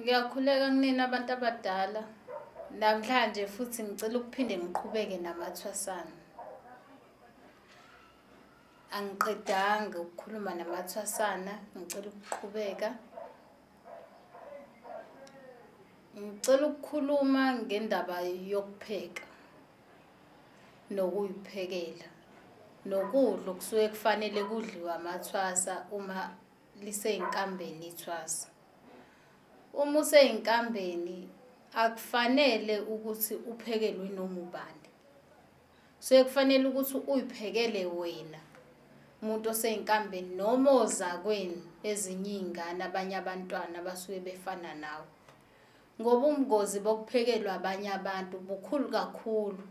Ngiyakhuleka kunina abantu abadala. Namhlanje futhi ngicela ukuphinde ngiqhubeke namathwasana. Angiqedanga ukukhuluma namathwasana, ngicela ukuqhubeka. Ngicela ukukhuluma ngendaba yokupheka nokuyiphekela nokudla okusuke kufanele kudliwe amathwasa uma lisey'nkambeni ithwasa. Uma usey'nkambeni akufanele ukuthi uphekelwe noma ubani. Suke kufanele ukuthi uy'phekele wena umuntu osey'nkambeni noma ozakwenu ezinye iy'ngane abanye abantwana abasuke befana nawe. Ngoba ubungozi bokuphekelwa abanye abantu bukhulu kakhulu.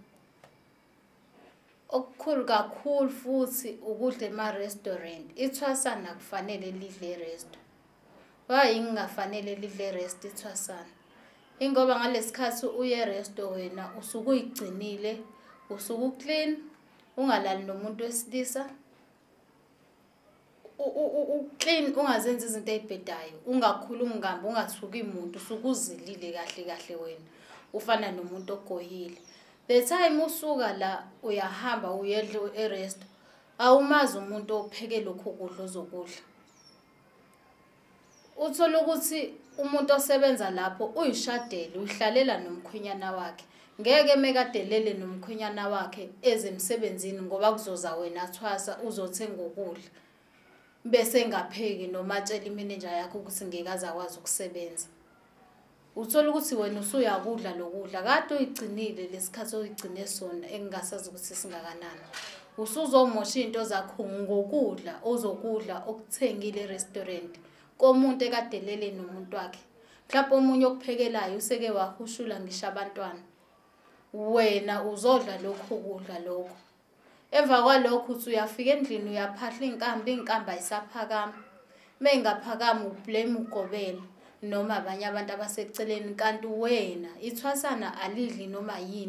Okukhulu kakhulu futhi ukudla ema-restaurant. Ithwasana akufanele lidle e-resto. Why kungafanele lidle e-resto ithwasana? Ingoba ngalesi khathi uye e-resto wena usuke uyigcinile, usuke u-clean, ungalali nomuntu wesilisa, u-clean, ungazenzi izinto ey'bhedayo, ungakhulumi kambi, ungathuki muntu, usuke uzilile kahle kahle wena, ufana nomuntu ogoyile. The time usuka la uyahamba uyedla e-resto, awumazi umuntu opheke lokho kudla ozokudla. Uthole ukuthi umuntu osebenza lapho uyishadele, uyihlalela nomkhwenyana wakhe. Ngeke mekadelele nomkhwenyana wakhe eze emsebenzini ngoba kuzoza wena thwasa uzothenga ukudla. Bese engapheki noma atshele imenenja yakho ukuthi ngeke aze akwazi ukusebenza. Uthola ukuthi wena usuyakudla lokudla kade uyigcinile lesikhathi oyigcine sona engingasazi ukuthi singakanani. Usuzomosha iy'nto zakho ngokudla ozokudla okuthengile e-restaurant komuntu ekadelele nomuntu wakhe. Mhlawumbe omunye okuphekelayo useke wahushula ngisho abantwana. Wena uzodla lokho kudla lokho. Emva kwalokho uthi uyafika endlini uyaphahla iy'nkambi, iy'nkambi ayisaphakama. Uma y'ngaphakami u-blame ugobela noma abanye abantu abaseceleni kanti wena ithwasana alidli noma yini.